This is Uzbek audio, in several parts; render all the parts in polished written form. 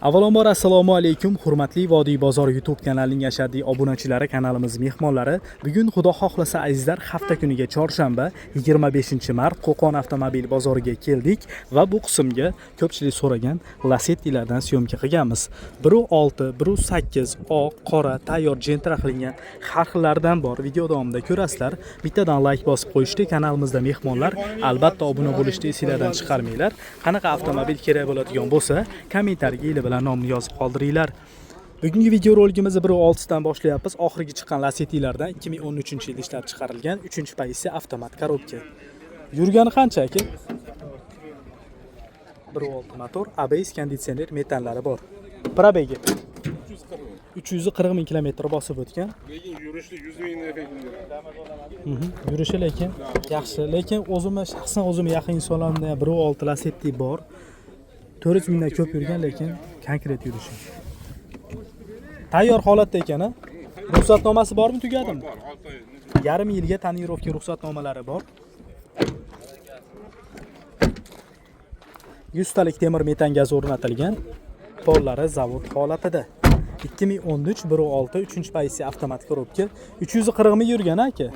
Avvalambor assalomu alaykum, hurmatli Vodiy bozor YouTube kanalining ashaddiy obunachilari, kanalimiz mehmonlari. Bugun Xudo xohlasa, azizlar, hafta kuniga chorshanba, 25-mart Qo'qon avtomobil bozoriga keldik va bu qismga ko'pchilik so'ragan Lacetti'lardan syomka qilganmiz. 1.6, 1.8, oq, qora, tayyor Gentra qilingan har xillaridan bor. Video davomida ko'rasizlar. Bittadan like bosib qo'yishdi, kanalimizda mehmonlar albatta obuna bo'lishni esinglardan chiqarmanglar. Qanaqa avtomobil kerak bo'ladigan bo'lsa, kommentariyaga ili bilan nomini yozib qoldiringlar. Bugungi video roligimizni 1.6 dan boshlayapmiz. Oxirgi chiqqan Lacetti'lardan 2013-yilda ishlab chiqarilgan 3-pozitsiya avtomat korobka. Yurgani qancha, aka? 1.6 motor, ABS, konditsioner, metanlari bor. Пробег i 340 ming kilometr bosib o'tgan. Lekin yurishli 100 ming effektini beradi. Yurishi lekin yaxshi. Lekin o'zimni shaxsan o'zimni yaqin insonlarimda ham 1.6 Lacetti bor. 400 mingdan ko'p yurgan, lekin konkret yurishi. Tayyor holatda ekan, a? Ruxsatnomasi bormi, tugadimi? Bor, 6 oy. Yarim yilga tonirovka ruxsatnomalari bor. 100 talik temir metan gazi o'rnatilgan. Pollari zavod holatida. 2013 1.6 3-pozitsiya avtomat korobka. 340 ming yurgan, aka.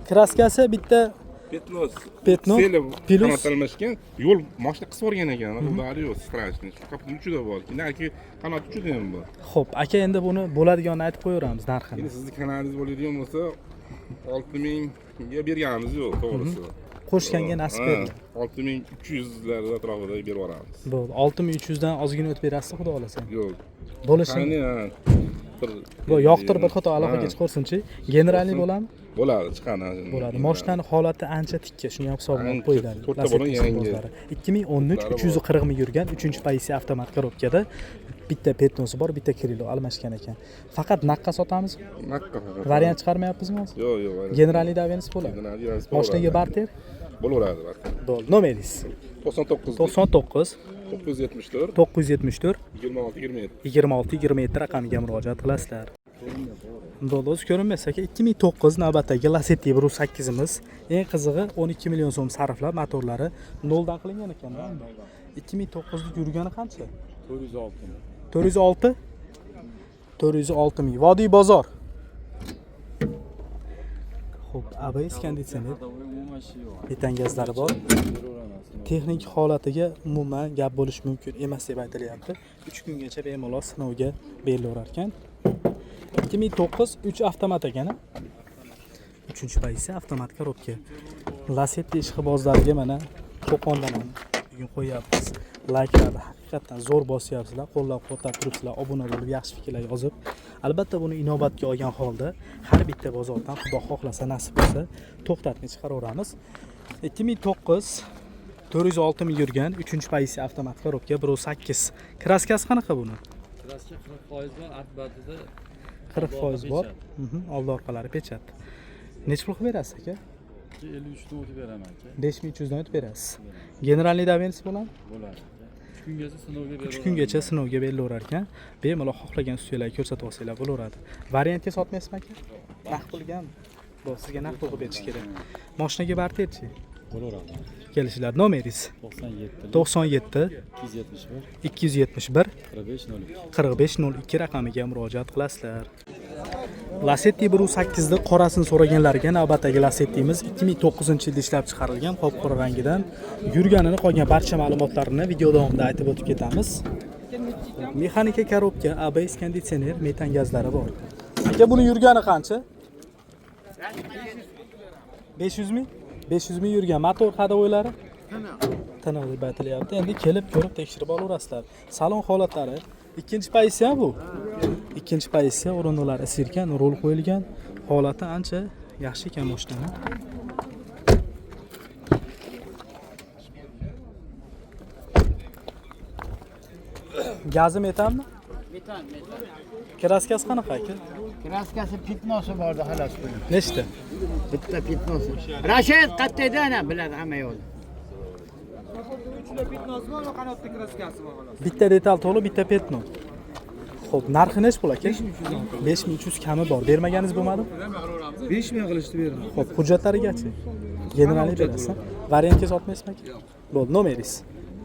Kraskasi bitta Пятно. Пятно, Seli плюс. Qanot almashgan, yo'l mashina qisib yuborgan ekan. Udari yo'q, страшный. Shu qapning uchida bor. Narki qanot uchida ham bor. Xo'p, aka, endi buni bo'ladiganini aytib qo'yaveramiz narxini. Endi sizni kanalingiz bo'ladigan bo'lsa, 6000 ga berganimiz yo'q, to'g'risi. Qo'shganga nasib berdi. 6300 lar atrofida berib yuboramiz. Bo'ldi. 6300 dan ozgina o'tib berasiz, xudo xohlasa. Yo'q. Bo'lishi. Qani, ha, bir Bu yoqtirib bir xato aloqaga chiqarsinchi. Generalniy bo'ladimi? Bo'ladi, chiqadi. Bo'ladi. Mashinani holati ancha tikka, shuni ham hisobga olib Ancha, qo'yiladi. to'rtta Lacetti bo'lgan yangi. ishqibozlari. 2013 To'rtlari 340 ming yurgan 3-pozitsiya avtomat korobkada bitta пятно si bor, bitta крыло almashgan ekan. Faqat naqqa sotamiz. Naqqa faqat. Variant chiqarmayapmizmi hozir? Yo'q, yo'q. Variant. Generalniy доверенность bo'ladi. Generalniy bo'ladi. Mashinaga barter Bo'laveradi barter. Bo'ldi. Nomeringiz 99 99 974 974 26 27. 26 27 raqamiga murojaat qilasizlar. Bo'ldi, o'zi ko'rinmas aka. 2009 navbatdagi Lacetti 1.8imiz. Eng qizig'i 12 million so'm sarflab motorlari noldan qilingan ekan. 2009 lik yurgani qancha? 406. 406 406 ming. Vodiy bozor. Xo'p, ABS, konditsioner, metan gazlari bor. Texnik holatiga umuman gap bo'lishi mumkin emas deb aytilyapti. 3 kungacha bemalol sinovga berilaverar ekan. 2009 3 avtomat ekan. A? 3-pozitsiya avtomat korobka. Lacetti ishqibozlariga mana Qo'qondan ham bugun qo'yyapmiz. Layklarni haqiqatdan zo'r bosyapsizlar, qo'llab-quvvatlab turibsizlar, obuna bo'lib, yaxshi fikrlar yozib. Albatta buni inobatga olgan holda har bitta bozordan Xudo xohlasa, nasib bo'lsa, to'xtatmay chiqaraveramiz. 2009 406 ming yurgan 3-pozitsiya avtomat korobka 1.8. Kraskasi qanaqa buni? Kraska 40% bor, artbatida 40% bor. Oldi orqalari pechat. Necha pul qilib berasiz, aka? 53 dan o'tib beraman, aka. 5300 dan o'tib berasiz. Generalniy доверенность bo'ladimi? Bo'ladi, aka. 3 kungacha sinovga beraman. 3 kungacha sinovga berilaverar ekan. Bemalol xohlagan ustiyalarga ko'rsatib olsanglar bo'laveradi. Variantga sotmaysizmi, aka? Naqd pulgami? Bo'ldi, sizga naqd pul qilib berish kerak. Mashinaga barterchi? Bo'laveradi. Kelishiladi. Nomeringiz 97 97 271 271 45 02. 45 02 raqamiga murojaat qilasizlar. Lacetti 1.8 ni qorasini so'raganlarga navbatdagi Lacetti'miz 2009-yilda ishlab chiqarilgan qop-qora rangidan yurganini qolgan barcha ma'lumotlarini video davomida aytib o'tib ketamiz. Mexanika korobka, ABS, konditsioner, metan gazlari bor. Aka, buni yurgani qancha? 500 ming? 500 ming yurgan. Motor ходовой lari? Tiniq deb aytilyapti. Endi kelib ko'rib tekshirib olaverasizlar. Salon holatlari ikkinchi pozitsiya bu. Ikkinchi pozitsiya, o'rindiqlar isirkan, rul qo'yilgan. Holati ancha yaxshi ekan mashinani. Gazi metanmi? Metan, metan. Kraskasi qanaqa, aka? Kraskasi пятно si bordi xolos buni. Nechta? Bitta пятно si. Rashid qayerda edi ana biladi hamma yo'lni. Bitta detal to'liq, bitta пятно. Xo'p, narxi nechi pul, aka? 5300 kami bor. Bermaganingiz bo'lmadimi? 5000 qilishdi, berdim. Xo'p, hujjatlarigachi? Generalniy berasiz. Variantga sotmaysizmi, aka? Bo'ldi, nomeringiz?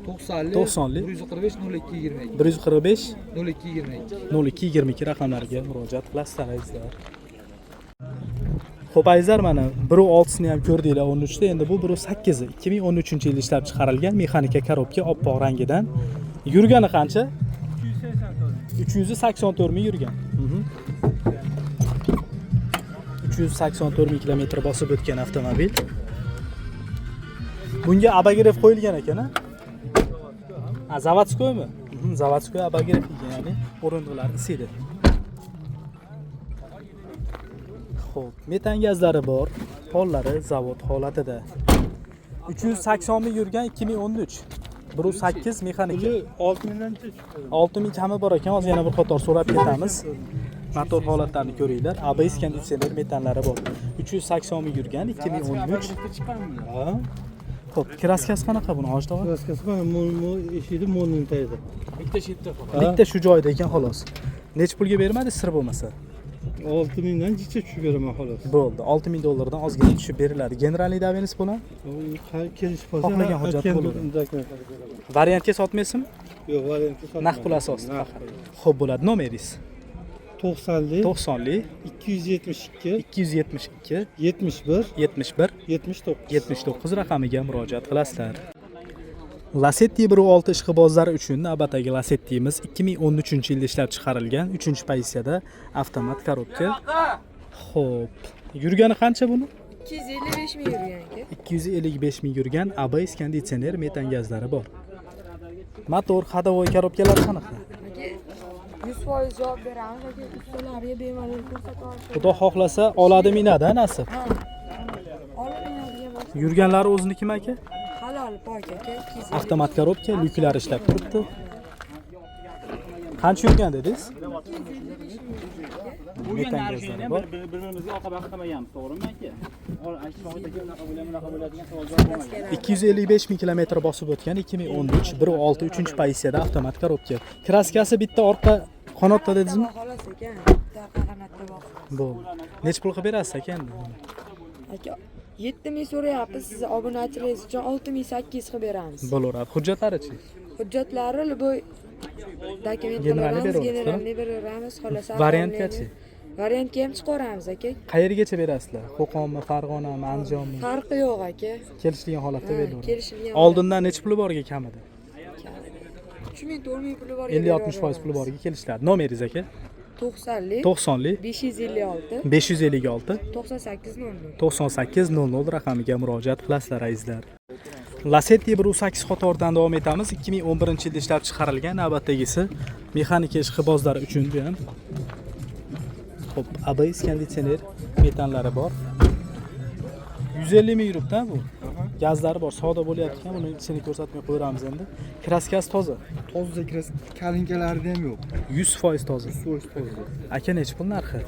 90lik 90lik. 145 02 22. 145 02 22. 02 22 raqamlariga murojaat qilasizlar azizlar. Xo'p azizlar, mana 1.6sini ham ko'rdinglar 13 da, endi bu 1.8 2013 yilda ishlab chiqarilgan mexanika korobka oppoq rangidan. Yurgani qancha? 384 ming yurgan. 384 ming kilometr bosib o'tgan avtomobil. Bunga обогрев qo'yilgan ekan, a? Ha, заводской mi? Заводской обогрев ekan, ya'ni o'rindiqlar isiydi. Xo'p, metan gazlari bor, pollari zavod holatida. 380 ming yurgan 2013. 1.8 mexanika. 6 mingdan chiqadi. 6 ming kami bor ekan, hozir yana bir qator so'rab ketamiz. Motor holatlarini ko'ringlar. ABS konditsioner metanlari bor. 380 ming yurgan 2013. Ha. Xo'p, kraskasi qanaqa buni Hoji tog'a? Kraskasi mana bu eshikni mo'rning tagida. Bitta shetda faqat. Bitta shu joyda ekan xolos. Necha pulga bermadi sir bo'lmasa? 6 mingdan jicha tushib beraman xolos. Bo'ldi. 6000 dollardan ozgina tushib beriladi. Generalniy davenisi bo'ladi. Kelishib qolsa, Xohlagan hujjati bo'ladi. Dokumentlar beraman. Variantga sotmaysizmi? Yo'q, variantga sotmayman. Naqd pul asosida Naqd faqat. pul. Xo'p bo'ladi. Nomeringiz? 90lik 90lik 272 272 71 71 79. 79 raqamiga murojaat qilasizlar. Lacetti 1.6 ishqibozlari uchun navbatdagi Lacetti'miz 2013 yilda ishlab chiqarilgan 3-pozitsiyada avtomat korobka. Xo'p, yurgani qancha buni? 255 ming yurgan aka. 255 ming yurgan, ABS konditsioner, metan gazlari bor. Motor, ходовой korobkalari qanaqa? Aka 100% javob beramiz aka, ustalarga bemalol ko'rsata olasiz. Xudo xohlasa oladi minadi, nasib. Ha. Olib minadigan mashina. Yurganlari o'zinikimi aka? Halol pok aka. 255. Avtomat korobka, lyuklari ishlab turibdi. Qancha yurgan dedingiz? 255 ming yurgan aka. Metan gazlari bor. Bir-birimizga oqabaqa qilmaganmiz, to'g'rimi aka? Shohid aka unaqa bo'ladi, bunaqa bo'ladi degan savol javob bo'lmagan. 255 ming kilometr bosib o'tgan 2013 1.6 3-pozitsiyada avtomat korobka. Kraskasi bitta orqa qanotda dedingizmi? Xolos ekan. Bitta orqa qanotda bor. Bo'ldi. Necha pul qilib berasiz aka endi? Aka 7 ming so'rayapmiz, sizni obunachilaringiz uchun 6800 qilib beramiz. Bo'laveradi. Hujjatlari-chi? Hujjatlari любой dokument Generalni qilamiz, beraverasiz, generalni beraveramiz, xolos. Variantgachi? Variantga ham chiqaramiz aka. Qayergacha berasizlar? Qo'qonmi, Farg'onami, Andijonmi? Farqi yo'q aka. Kelishilgan holatda Ha, beraveradi. kelishilgan. Oldindan necha puli borga kamida? 3 ming 4 ming puli bor. 50-60% puli borga kelishiladi. Nomeringiz aka? 90lik 90lik 556 556 98 00. 98 00 raqamiga murojaat qilasizlar azizlar. Lacetti 1.8 qatoridan davom etamiz. 2011 yilda ishlab chiqarilgan navbatdagisi mexanika ishqibozlari uchun bu ham. Xo'p, ABS konditsioner metanlari bor. 150 ming yuribdi bu. Gazlari bor, savdo bo'lyapti ekan, buni ichini ko'rsatmay qo'yamiz endi. Kraskasi toza, Toza kraska, kalinkalarida ham yo'q. 100% toza. 100% toza. Aka necha pul narxi?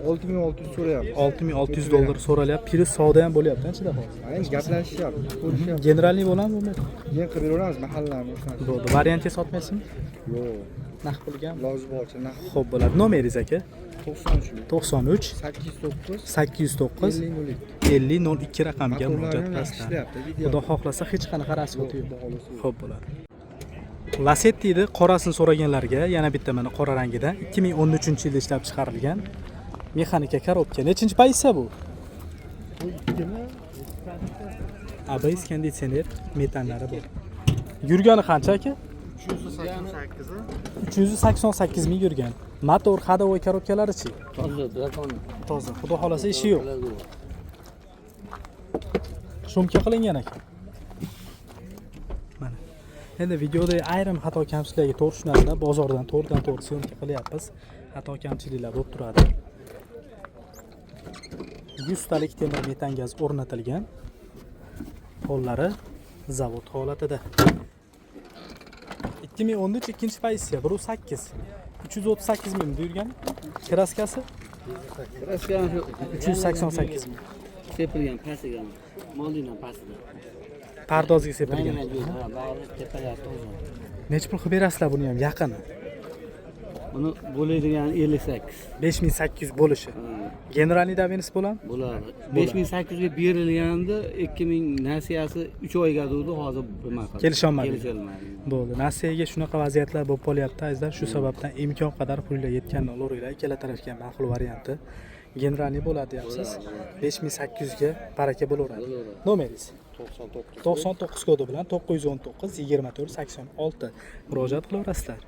6600 so'rayapti. 6600 dollar so'ralyapti. Plus savdo ham bo'lyapti ichida hozir. Endi gaplashishyapti, ko'rishyapti. Generalniy bo'ladimi bo'lmaydi? Keyin qilib beraveramiz mahallani o'shani. Bo'ldi. Variantga sotmaysizmi? Yo'q, Naqd pulga. iloji boricha naqd. Xo'p bo'ladi. Nomeringiz aka? 93 93 809 809 50 50 02 raqamiga Motorlari murojaat ham yaxshi qilasizlar. ishlayapti. Video. Xudo xohlasa hech qanaqa rasxodi yo'q. Xudo xohlasa yo'q. Xo'p bo'ladi. Lacetti'ni qorasini so'raganlarga yana bitta mana qora rangida 2013 yilda ishlab chiqarilgan mexanika korobka. Nechinchi pozitsiya bu? ABS konditsioner metanlari bor. Yurgani qancha aka? 388 ming yurgan. Motor, ходовой korobkalari-chi? Toza, zakon. Toza. Xudo xolasa ishi yo'q. Shumka qilingan ekan. Mana. Endi videoda ayrim xato kamchiliklarga to'g'ri tushunadilar. Bozordan to'g'ridan to'g'ri syomka qilyapmiz. Xato kamchiliklar bo'lib turadi. 100 talik temir metan gaz o'rnatilgan. Pollari zavod holatida. 2013 ikkinchi pozitsiya 1.8 338 ming yurgan. Kraskasi 388 ming. Sepilgan pastiga. Moldindan pastida. Pardozga sepilgan. Bag'ri tepalari toza. Necha pul qilib berasizlar buni ham yaqini? Buni bo'ladigan 58. 5800 bo'lishi. Generalniy доверенность bo'ladimi? Bo'ladi. 5800 ga berilganda 2000 nasiyasi 3 oyga degdi, hozir nima qildi? Kelisholmadik. Kelisholmadik. Bo'ldi. Nasiyaga shunaqa vaziyatlar bo'lib qolyapti, azizlar. Shu sababdan imkon qadar pullar yetganini olaveringlar. Ikkala tarafga ham ma'qul varianti. Generalniy bo'ladi deyapsiz. 5800 ga baraka bo'laveradi. Nomeringiz? 99. 99 kodi bilan 919 24 86 murojaat qilaverasizlar.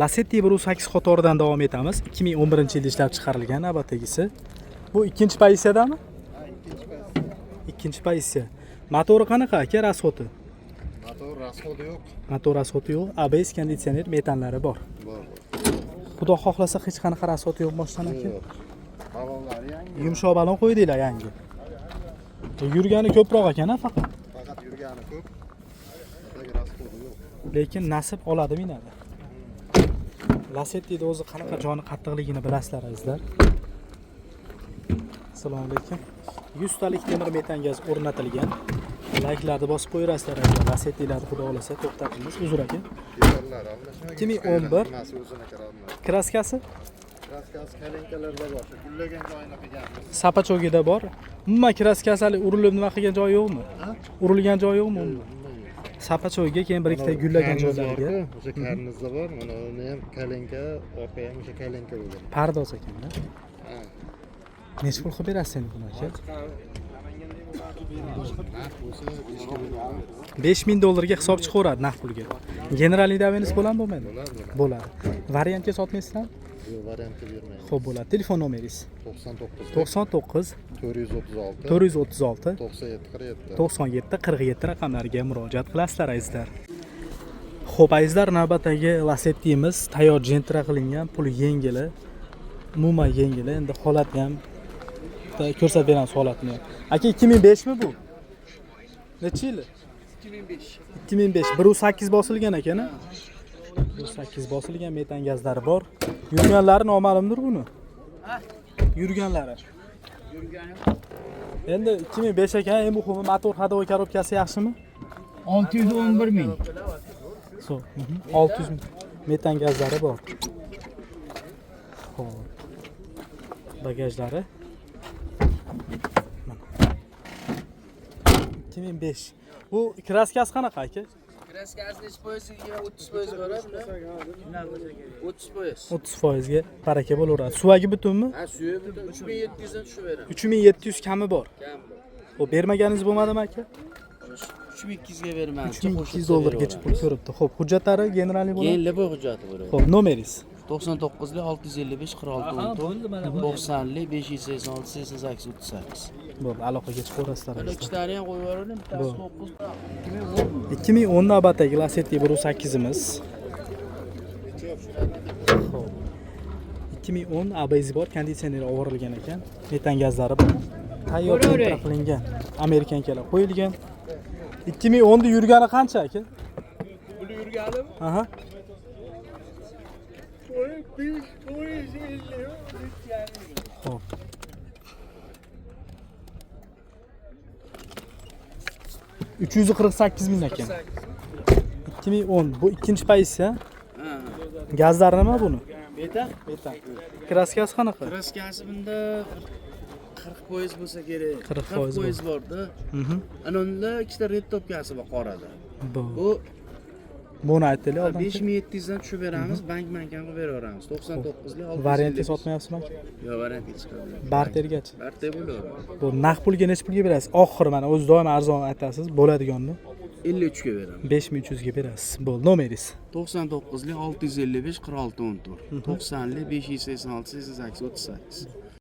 Lacetti 1.8 qatoridan davom etamiz. 2011-yilda ishlab chiqarilgan navbatdagisi. Bu ikkinchi pozitsiyadami? Ikkinchi pozitsiya. Motori qanaqa aka, расход i? Motor расход i yo'q. Motor расход i yo'q, ABS, konditsioner, metanlari bor. Bor. Xudo xohlasa hech qanaqa расход i yo'q mashina aka. Yo'q. Balonlari yangi. Yumshoq balon qo'ydinglar yangi. Yurgani ko'proq ekan a faqat. Faqat yurgani ko'p. Lekin расход i yo'q. Lekin nasib oladi minadi. Lacettida o'zi qanaqa joni qattiqligini bilasizlar azizlar. Assalomu alaykum. 100 talik temir metan gaz o'rnatilgan. Layklarni bosib qo'yasizlar azizlar. Lasettilarni xudo xohlasa to'xtatamiz. Uzr aka. Detallar almashmagan. 2011. Hammasi o'ziniki родной. Kraskasi Kraskasi kalinkalarda bor. Shu gullagan joyini qilganmiz. Sapachogida bor. Umuman kraskasi hali urilib nima qilgan joyi yo'qmi? Urilgan joyi yo'qmi umuman? Sapachogiga keyin bir ikkita gullagan Karniz joylariga bor-ku, o'sha karnizda bor. Mana uni ham kalinka, orqa ham o'sha kalinka bo'lgan. Pardoz ekanda. Ha. Necha pul qilib berasiz endi buni aka? Narx bo'lsa 5 ga beramiz. 5000 dollarga hisob chiqaveradi naqd pulga. Generalniy доверенность bo'ladimi, bo'lmaydimi? Bo'ladi, bo'ladi. Bo'ladi. Variantga sotmaysizlarmi? Yo'q, variantga bermaymiz. Xo'p, bo'ladi. Telefon nomeringiz? 99 99 436 436 97 47. 97 47 raqamlariga murojaat qilasizlar azizlar. Xo'p, azizlar, navbatdagi Lacetti'miz tayyor Gentra qilingan, pul yengili. Umuman yengili. Endi holatni ham bitta ko'rsatib beramiz holatini. Aka, 2005 mi bu? Necha yili? 2005. 2005. 1.8 bosilgan ekan, a? 1.8 bosilgan, metan gazlari bor. Yurganlari noma'lumdir buni. Yurganlari. Endi 2005 ekan, eng muhimi motor, ходовой korobkasi yaxshimi? 611 ming. So, 600 ming metan gazlari bor. Xo'p. Bagajlari. Mana. 2005. Bu kraskasi qanaqa aka? Kraskasi nechi foiz? 30% bor bunda. 30%. 30% ga baraka bo'laveradi. Suvagi butunmi? Ha, suvi butun 3700 dan tushib beraman. 3700 kami bor. Kam bor. Xo'p, bermaganingiz bo'lmadimi aka? 3200 ga berman. 3200 dollargacha pul ko'ribdi. Xo'p, hujjatlari generalniy bo'ladi. Keyin любой hujjati bo'ladi. Xo'p, nomeringiz? 99 lik 655 46 14, 90 lik 586 88 38. Bo'ldi, aloqaga chiqaverasizlar. Mana Azizlar. ikkitani ham qo'yib yuboraylik, bittasi Bo'ldi. 9. 2010 navbatdagi Lacetti 1.8imiz. Xo'p. 2010 ABS bor, konditsioner o'g'rilgan ekan. Metan gazlari bor. Tayyor Gentra qilingan. Amerikankalar qo'yilgan. 2010 da yurgani qancha aka? Buni yurganimi? Aha. 5 450. Xo'p. 348 ming ekan. 2010 bu ikkinchi pozitsiya. Gazlari nima buni? Beta? Metan. Kraskasi qanaqa? Kraskasi bunda 40% bo'lsa kerak. 40% 40% borda. Ana unda ikkita red topkasi bor qorada. Bu. Bu Buni aytaylik odam. 5700 dan tushib beramiz, bank bankan qilib beraveramiz. 99 lik 655. Variantga sotmayapsizmi aka? Yo'q, variantga chiqadi. Bartergachi. Barter bo'laveradi. Bu naqd pulga necha pulga berasiz? Oxiri mana o'zi doim arzon aytasiz, bo'ladiganini 53 ga beramiz. 5300 ga berasiz. Bo'ldi, nomeringiz? 99 lik 655 46 14. 90 lik 586 88 38.